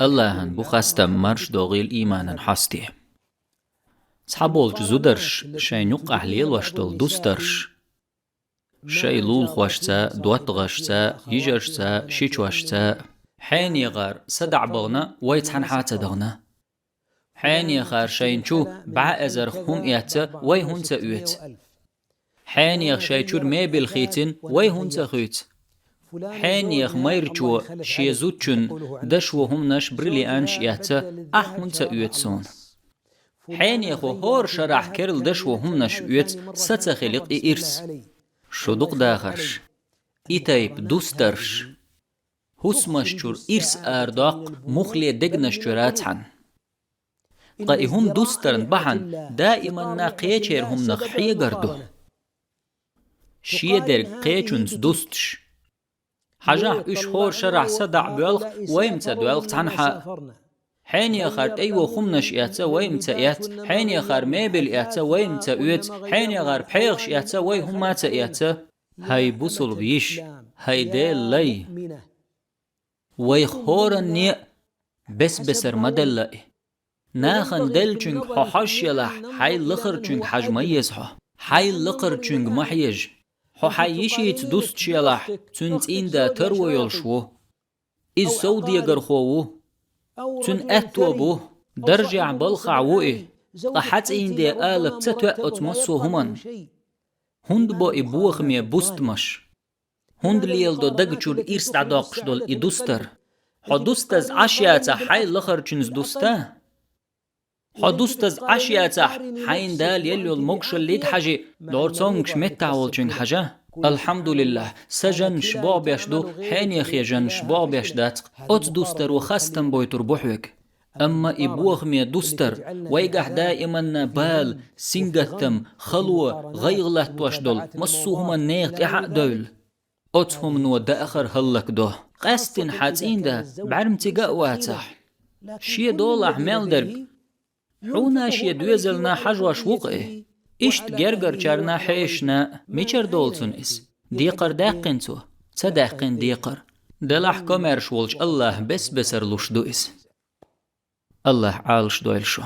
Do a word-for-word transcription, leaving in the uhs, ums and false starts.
Аллахьан бу хастам, марш догӀийла иманан хьасте. Цхьаболчу зударша шайн юккъахь лелош долу дустарш, шайн лулахошца, доттагӀашца, йижаршца, шичошца, хьенехара садаӀа бахана, вай цхьанхьа а ца дахана. Хьенехара шайна чу бӀе эзарх хӀума эцна, вай хӀунда ца оьцу? Хьенеха шайн чуьра мебель хийцина, вай хӀунда ца хуьйцу? Хьенеха майрачо шен зудчун дашо хӀуманаш, бриллианташ эцна, ахь хӀунда ца оьцу суна? Хьенехо хӀора шарахь керла дашо хӀуманаш оьцу, сан ца хилийта и ирс. Шу дукха дахарш, и тайпа дустарш хӀусамаш чуьра ирс арадоккху муххале дегнаш чуьра цхьаьна. Ткъа и хӀума дустарна бахьана даиманна кхечеран хӀуманах хьегар ду. Шен дерг кхечуьнца дусташ. Хьажахь, уьш хӀора шарахь садаӀа боьлху, вай-м ца доьлху цхьанхьа а. Хьенехара тӀейогӀу хӀуманаш эцна, вай-м ца эцна, хьенехара мебель эцна, вай-м ца оьцу, хьенехара пхьегӀаш эцна, вай хӀумма а ца эцна. ХӀай бусулба йиша, хӀай Делан лай! Вайх хӀоранне а бес-бесара ма делла и. Нахана деллачуьнга хьо хьожуш елахь, хьайл лакхарчуьнга хьажа ма еза хьо. Хьайл лакхарчуьнга ма хьежа. Хьо хьайн йишица дусташ елахь, цуьнан цӀийнда таро йолуш ву. Иза совдегархо ву. Цуьнан аьтто бу, даржехь, балхахь ву и, ткъа хьан цӀийнде алапа ца тоьа оцу массо а хӀуманна. ХӀунда бо и бохаме бустамаш? ХӀунда леладо даг чуьра ирс дӀадоккхуш долу и дустар? Хьо дустаза Ӏаш яцахь, хьайл лакхарчуьнца дуста? Хьо дустаза Ӏаш яцахь, хьайна Дала елла йолу могушаллига хьажи, догӀур цомгуш меттахь волчуьнга хьажа? Алхьамдулиллахь, сан жаннаш богӀу беш ду, хьенехан жаннаш богӀу беш дац-кх, оцу дустаро хастам бойтур бу хьоьга. Амма и бохаме дустар, вайгахь даиманна бала, сингаттам, хало, гӀайгӀа латтош долу массо а хӀуманна нехан тӀаьхьа а девлла, оцу хӀумано даахар хӀаллакдо. Къаьсттина хьан цӀийнда бӀаьрмцига а вацахь, шен долахь мел дерг, хьуна шен доьзална хьажош ву-кх и. Иштта гергарчарна, хьешашна, мичара долу цунна иза? Декхар даьккхина цо? Ца даьккхина декхар. Делахь, комаьрша волчу Аллахьа бес-бесара луш ду иза. Аллахь Ӏалаш дойла шу.